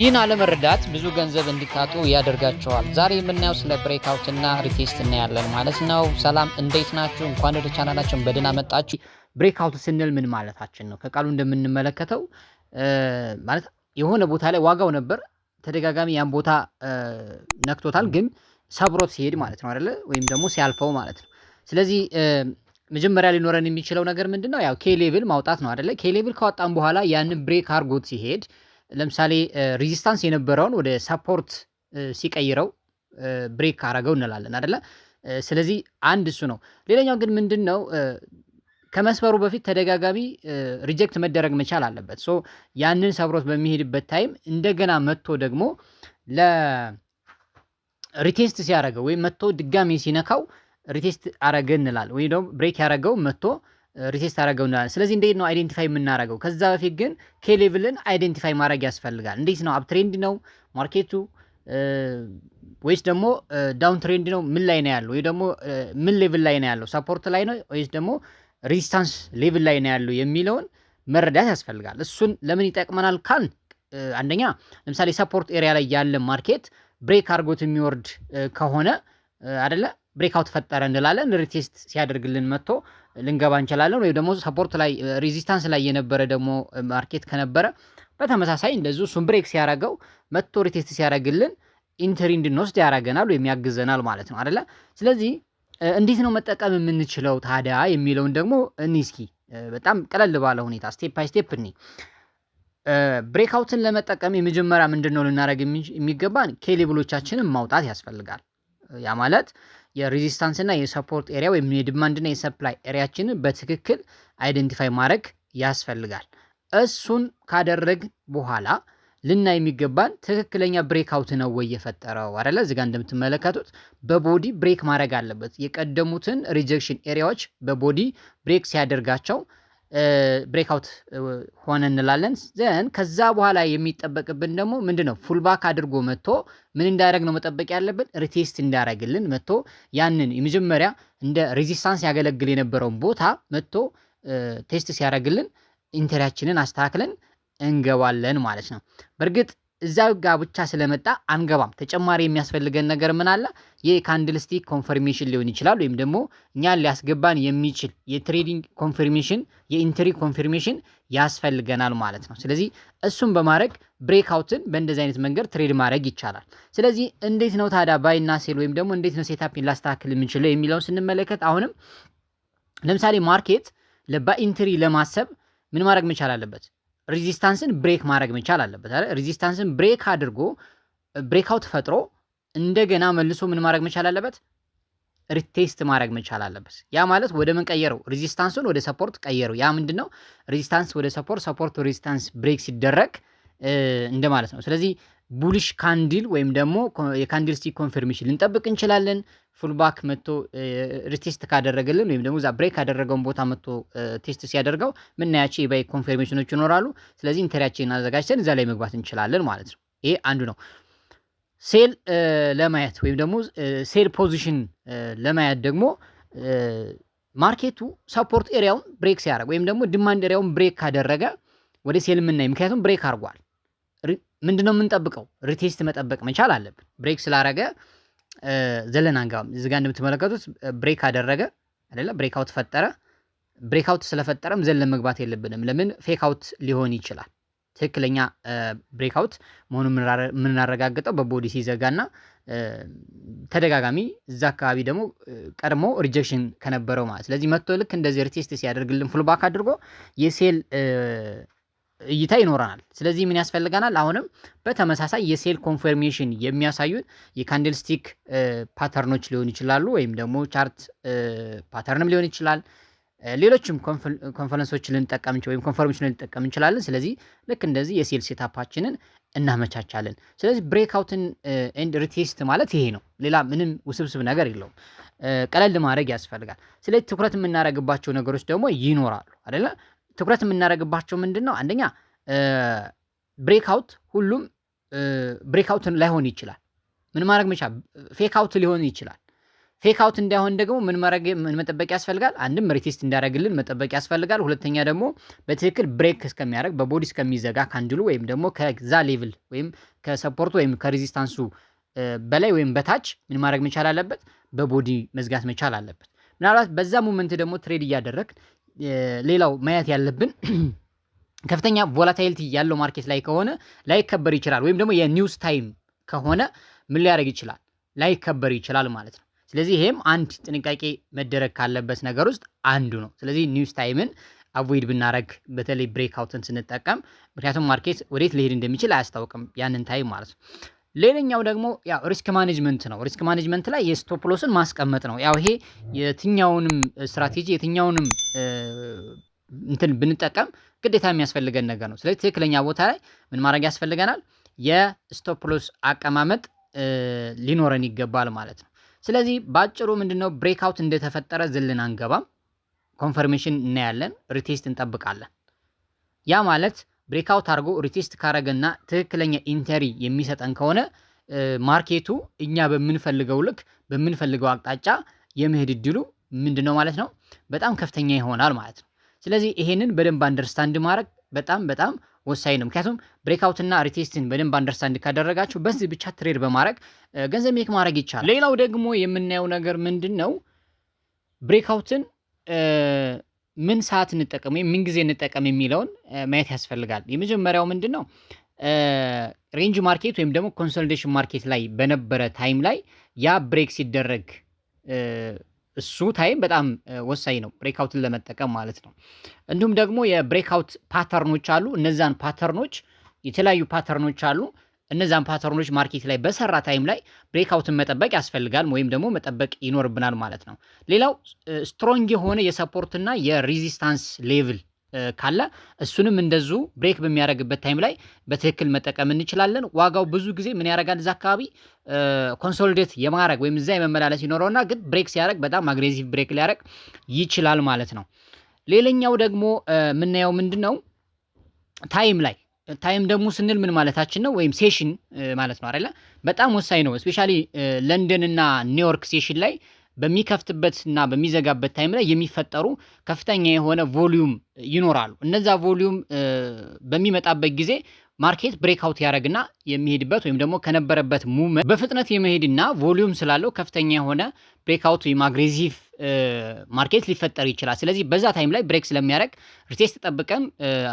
ይህን አለመረዳት ብዙ ገንዘብ እንዲታጡ ያደርጋቸዋል። ዛሬ የምናየው ስለ breakout እና retest እናያለን ማለት ነው። ሰላም፣ እንዴት ናችሁ? እንኳን ወደ ቻናላችን በደህና መጣችሁ። Breakout ስንል ምን ማለታችን ነው? ከቃሉ እንደምንመለከተው ማለት የሆነ ቦታ ላይ ዋጋው ነበር፣ ተደጋጋሚ ያን ቦታ ነክቶታል፣ ግን ሰብሮት ሲሄድ ማለት ነው አይደለ? ወይም ደግሞ ሲያልፈው ማለት ነው። ስለዚህ መጀመሪያ ሊኖረን የሚችለው ነገር ምንድን ነው? ያው key level ማውጣት ነው አይደለ? Key level ካወጣን በኋላ ያንን break አድርጎት ሲሄድ፣ ለምሳሌ resistance የነበረውን ወደ support ሲቀይረው break አረገው እንላለን አይደለ? ስለዚህ አንድ እሱ ነው። ሌላኛው ግን ምንድን ነው? ከመስበሩ በፊት ተደጋጋሚ reject መደረግ መቻል አለበት። So ያንን ሰብሮት በሚሄድበት time እንደገና መጥቶ ደግሞ ለ retest ሲያደርገው ወይም መጥቶ ድጋሚ ሲነካው retest አረገ እንላለን፣ ወይም ደግሞ break ያደረገው መጥቶ retest አረገው እንላለን። ስለዚህ እንዴት ነው identify የምናደርገው? ከዛ በፊት ግን key level ን identify ማድረግ ያስፈልጋል። እንዴት ነው? Uptrend ነው market ኡ ወይስ ደግሞ downtrend ነው? ምን ላይ ነው ያለው? ወይ ደግሞ ምን level ላይ ነው ያለው? Support ላይ ነው ወይስ ደግሞ resistance level ላይ ነው ያለው የሚለውን መረዳት ያስፈልጋል። እሱን ለምን ይጠቅመናል ካልን፣ አንደኛ ለምሳሌ support area ላይ ያለ market break አድርጎት የሚወርድ ከሆነ አደለ breakout ፈጠረ እንላለን። Retest ሲያደርግልን መጥቶ ልንገባ እንችላለን። ወይም ደግሞ support ላይ፣ resistance ላይ የነበረ ደግሞ market ከነበረ በተመሳሳይ እንደዚሁ እሱን break ሲያደርገው መጥቶ retest ሲያደርግልን entry እንድንወስድ ያደርገናል ወይም ያግዘናል ማለት ነው አደለ? ስለዚህ እንዴት ነው መጠቀም የምንችለው ታዲያ የሚለውን ደግሞ እኒ እስኪ በጣም ቀለል ባለ ሁኔታ step by step እኒ breakout ን ለመጠቀም የመጀመሪያ ምንድን ነው ልናደርግ የሚገባን? Key level ኦቻችንን ማውጣት ያስፈልጋል። ያ ማለት የ resistance እና የ support area ወይም የ demand እና የ supply area ችንን በትክክል identify ማድረግ ያስፈልጋል። እሱን ካደረግን በኋላ ልናይ የሚገባን ትክክለኛ breakout ነው ወይ የፈጠረው አይደለ? እዚህ ጋር እንደምትመለከቱት በ body break ማድረግ አለበት። የቀደሙትን rejection area ዎች በ body break ሲያደርጋቸው breakout ሆነ እንላለን። Then ከዛ በኋላ የሚጠበቅብን ደግሞ ምንድን ነው? Pullback አድርጎ መጥቶ ምን እንዳደረግ ነው መጠበቅ ያለብን? Retest እንዳደረግልን መጥቶ ያንን የመጀመሪያ እንደ resistance ያገለግል የነበረውን ቦታ መጥቶ test ሲያደርግልን entry ያችንን አስተካክለን እንገባለን ማለት ነው። በእርግጥ እዛ ጋ ብቻ ስለመጣ አንገባም። ተጨማሪ የሚያስፈልገን ነገር ምን አለ? የ candlestick confirmation ሊሆን ይችላል፣ ወይም ደግሞ እኛን ሊያስገባን የሚችል የ trading confirmation፣ የ entry confirmation ያስፈልገናል ማለት ነው። ስለዚህ እሱን በማድረግ breakout ን በእንደዚህ አይነት መንገድ trade ማድረግ ይቻላል። ስለዚህ እንዴት ነው ታዲያ buy ና sell ወይም ደግሞ እንዴት ነው setup ላስተካክል የምንችለው የሚለውን ስንመለከት፣ አሁንም ለምሳሌ market ለ buy entry ለማሰብ ምን ማድረግ መቻል አለበት? Resistance ን break ማድረግ መቻል አለበት አይደል? Resistance ን break አድርጎ breakout ፈጥሮ እንደገና መልሶ ምን ማድረግ መቻል አለበት? Retest ማድረግ መቻል አለበት። ያ ማለት ወደ ምን ቀየረው? Resistance ኡን ወደ support ቀየረው። ያ ምንድን ነው? Resistance ወደ support፣ support resistance break ሲደረግ እንደማለት ነው። ስለዚህ bullish candle ወይም ደግሞ የ candlestick confirmation ልንጠብቅ እንችላለን። Pullback መጥቶ retest ካደረገልን ወይም ደግሞ እዛ break ያደረገውን ቦታ መጥቶ test ሲያደርገው ምናያቸው የ buy confirmation ኖች ይኖራሉ። ስለዚህ entry ያችንን አዘጋጅተን እዛ ላይ መግባት እንችላለን ማለት ነው። ይሄ አንዱ ነው። Sell ለማየት ወይም ደግሞ sell position ለማየት ደግሞ market ኡ support area ውን break ሲያደርግ ወይም ደግሞ demand area ውን break ካደረገ ወደ sell የምናይ፣ ምክንያቱም break አድርጓል። ምንድነው የምንጠብቀው? Retest መጠበቅ መቻል አለብን። Break ስላረገ ዘለን አንገባም። እዚህ ጋር እንደምትመለከቱት break አደረገ አይደለ? Breakout ፈጠረ። Breakout ስለፈጠረም ዘለን መግባት የለብንም። ለምን? Fake out ሊሆን ይችላል። ትክክለኛ breakout መሆኑን የምናረጋግጠው በ body ሲዘጋና ተደጋጋሚ እዛ አካባቢ ደግሞ ቀድሞ rejection ከነበረው ማለት። ስለዚህ መጥቶ ልክ እንደዚህ retest ሲያደርግልን pullback አድርጎ የ sell እይታ ይኖረናል። ስለዚህ ምን ያስፈልገናል? አሁንም በተመሳሳይ የ sell confirmation የሚያሳዩን የ candlestick pattern ኖች ሊሆኑ ይችላሉ፣ ወይም ደግሞ chart pattern ም ሊሆን ይችላል። ሌሎችም ኮንፈረንሶች ልንጠቀም ወይም confirmation ልንጠቀም እንችላለን። ስለዚህ ልክ እንደዚህ የ sell setup ኣችንን እናመቻቻለን። ስለዚህ breakout ን and retest ማለት ይሄ ነው። ሌላ ምንም ውስብስብ ነገር የለውም። ቀለል ማድረግ ያስፈልጋል። ስለዚህ ትኩረት የምናደርግባቸው ነገሮች ደግሞ ይኖራሉ አይደለ? ትኩረት የምናደርግባቸው ምንድን ነው? አንደኛ breakout ሁሉም breakout ን ላይሆን ይችላል። ምን ማድረግ መቻል fake out ሊሆን ይችላል። Fake out እንዳይሆን ደግሞ ምን ማድረግ፣ ምን መጠበቅ ያስፈልጋል? አንድም retest እንዲያደርግልን መጠበቅ ያስፈልጋል። ሁለተኛ ደግሞ በትክክል break እስከሚያደርግ፣ በ body እስከሚዘጋ candle ኡ ወይም ደግሞ ከዛ level ወይም ከ support ኡ ወይም ከ resistance ኡ በላይ ወይም በታች ምን ማድረግ መቻል አለበት? በ body መዝጋት መቻል አለበት። ምናልባት በዛ moment ደግሞ trade እያደረግን ሌላው ማየት ያለብን ከፍተኛ volatility ያለው market ላይ ከሆነ ላይከበር ይችላል። ወይም ደግሞ የ news time ከሆነ ምን ሊያደርግ ይችላል? ላይከበር ይችላል ማለት ነው። ስለዚህ ይሄም አንድ ጥንቃቄ መደረግ ካለበት ነገር ውስጥ አንዱ ነው። ስለዚህ news time ን avoid ብናደረግ በተለይ breakout ን ስንጠቀም፣ ምክንያቱም market ወዴት ሊሄድ እንደሚችል አያስታውቅም ያንን time ማለት ነው። ሌላኛው ደግሞ ያው risk management ነው። Risk management ላይ የ stop loss ን ማስቀመጥ ነው። ያው ይሄ የትኛውንም ስትራቴጂ፣ የትኛውንም እንትን ብንጠቀም ግዴታ የሚያስፈልገን ነገር ነው። ስለዚህ ትክክለኛ ቦታ ላይ ምን ማድረግ ያስፈልገናል? የ stop loss አቀማመጥ ሊኖረን ይገባል ማለት ነው። ስለዚህ በአጭሩ ምንድነው? Breakout እንደተፈጠረ ዘለን አንገባም። Confirmation እናያለን፣ retest እንጠብቃለን። ያ ማለት breakout አድርጎ retest ካረገና ትክክለኛ entry የሚሰጠን ከሆነ market ኡ እኛ በምንፈልገው ልክ በምንፈልገው አቅጣጫ የመሄድ እድሉ ምንድነው ማለት ነው? በጣም ከፍተኛ ይሆናል ማለት ነው። ስለዚህ ይሄንን በደንብ understand ማድረግ በጣም በጣም ወሳኝ ነው። ምክንያቱም breakout እና retest ን በደንብ understand ካደረጋችሁ በዚህ ብቻ trade በማድረግ ገንዘብ make ማድረግ ይቻላል። ሌላው ደግሞ የምናየው ነገር ምንድን ነው? Breakout ን ምን ሰዓት እንጠቀም ወይም ምን ጊዜ እንጠቀም የሚለውን ማየት ያስፈልጋል። የመጀመሪያው ምንድን ነው? Range market ወይም ደግሞ consolidation market ላይ በነበረ time ላይ ያ break ሲደረግ እሱ time በጣም ወሳኝ ነው breakout ን ለመጠቀም ማለት ነው። እንዲሁም ደግሞ የ breakout pattern ኦች አሉ። እነዛን pattern ኦች፣ የተለያዩ pattern ኦች አሉ። እነዛን pattern ኦች market ላይ በሰራ time ላይ breakout ን መጠበቅ ያስፈልጋል ወይም ደግሞ መጠበቅ ይኖርብናል ማለት ነው። ሌላው strong የሆነ የ support ና የ resistance level ካለ እሱንም እንደዚሁ break በሚያደርግበት time ላይ በትክክል መጠቀም እንችላለን። ዋጋው ብዙ ጊዜ ምን ያደርጋል? እዛ አካባቢ consolidate የማድረግ ወይም እዛ የመመላለስ ይኖረውና ግን break ሲያደርግ በጣም aggressive break ሊያደርግ ይችላል ማለት ነው። ሌላኛው ደግሞ የምናየው ምንድን ነው? Time ላይ፣ time ደግሞ ስንል ምን ማለታችን ነው? ወይም session ማለት ነው አይደለ? በጣም ወሳኝ ነው። Especially ለንደን እና ኒውዮርክ session ላይ በሚከፍትበት እና በሚዘጋበት time ላይ የሚፈጠሩ ከፍተኛ የሆነ volume ይኖራሉ። እነዛ volume በሚመጣበት ጊዜ market breakout ያደረግና የሚሄድበት ወይም ደግሞ ከነበረበት movement በፍጥነት የመሄድና volume ስላለው ከፍተኛ የሆነ breakout ወይም aggressive market ሊፈጠር ይችላል። ስለዚህ በዛ time ላይ break ስለሚያደርግ retest ጠብቀን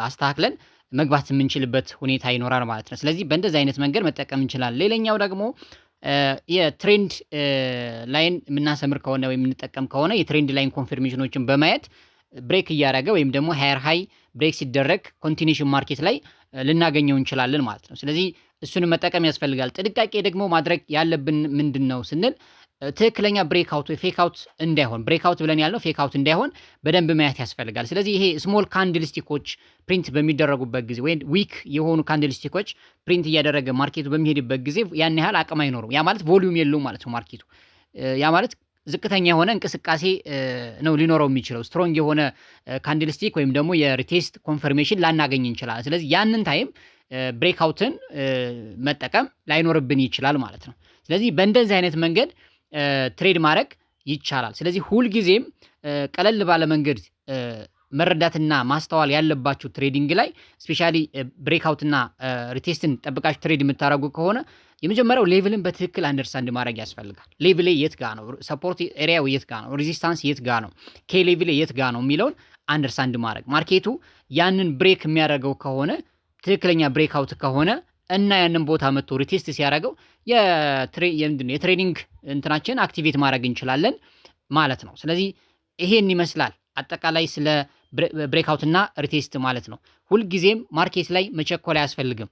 አስተካክለን መግባት የምንችልበት ሁኔታ ይኖራል ማለት ነው። ስለዚህ በእንደዚህ አይነት መንገድ መጠቀም እንችላለን። ሌላኛው ደግሞ የ trend line የምናሰምር ከሆነ ወይም የምንጠቀም ከሆነ የ trend line confirmation ኦችን በማየት break እያደረገ ወይም ደግሞ higher high break ሲደረግ continuation market ላይ ልናገኘው እንችላለን ማለት ነው። ስለዚህ እሱንም መጠቀም ያስፈልጋል። ጥንቃቄ ደግሞ ማድረግ ያለብን ምንድን ነው ስንል ትክክለኛ breakout ወይ fake out እንዳይሆን፣ breakout ብለን ያልነው fake out እንዳይሆን በደንብ ማየት ያስፈልጋል። ስለዚህ ይሄ small candlestick ኦች print በሚደረጉበት ጊዜ ወይም wick የሆኑ candlestick ኦች print እያደረገ market ኡ በሚሄድበት ጊዜ ያን ያህል አቅም አይኖርም። ያ ማለት volume የለውም ማለት ነው market ኡ። ያ ማለት ዝቅተኛ የሆነ እንቅስቃሴ ነው ሊኖረው የሚችለው። Strong የሆነ candlestick ወይም ደግሞ የ retest confirmation ላናገኝ እንችላለን። ስለዚህ ያንን time breakout ን መጠቀም ላይኖርብን ይችላል ማለት ነው። ስለዚህ በእንደዚህ አይነት መንገድ trade ማድረግ ይቻላል። ስለዚህ ሁልጊዜም ቀለል ባለ መንገድ መረዳትና ማስተዋል ያለባችሁ trading ላይ especially breakout ና retest ን ጠብቃችሁ trade የምታደርጉ ከሆነ የመጀመሪያው level ን በትክክል understand ማድረግ ያስፈልጋል። Level ኤ የት ጋ ነው? Support area ው የት ጋ ነው? Resistance የት ጋ ነው? Key level ኤ የት ጋ ነው የሚለውን understand ማድረግ፣ market ኡ ያንን break የሚያደርገው ከሆነ፣ ትክክለኛ breakout ከሆነ እና ያንን ቦታ መጥቶ retest ሲያደርገው የ trading እንትናችን activate ማድረግ እንችላለን ማለት ነው። ስለዚህ ይሄን ይመስላል አጠቃላይ ስለ breakout እና retest ማለት ነው። ሁልጊዜም market ላይ መቸኮል አያስፈልግም።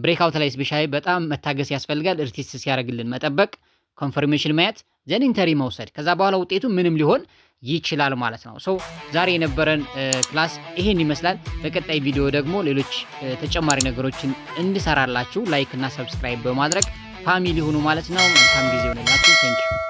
Breakout ላይ especially በጣም መታገስ ያስፈልጋል። Retest ሲያደርግልን መጠበቅ፣ confirmation ማየት፣ then entry መውሰድ፣ ከዛ በኋላ ውጤቱ ምንም ሊሆን ይችላል ማለት ነው። So ዛሬ የነበረን class ይሄን ይመስላል። በቀጣይ ቪዲዮ ደግሞ ሌሎች ተጨማሪ ነገሮችን እንድሰራላችሁ like እና subscribe በማድረግ family ሁኑ ማለት ነው። መልካም ጊዜ ይሁንላችሁ። Thank you.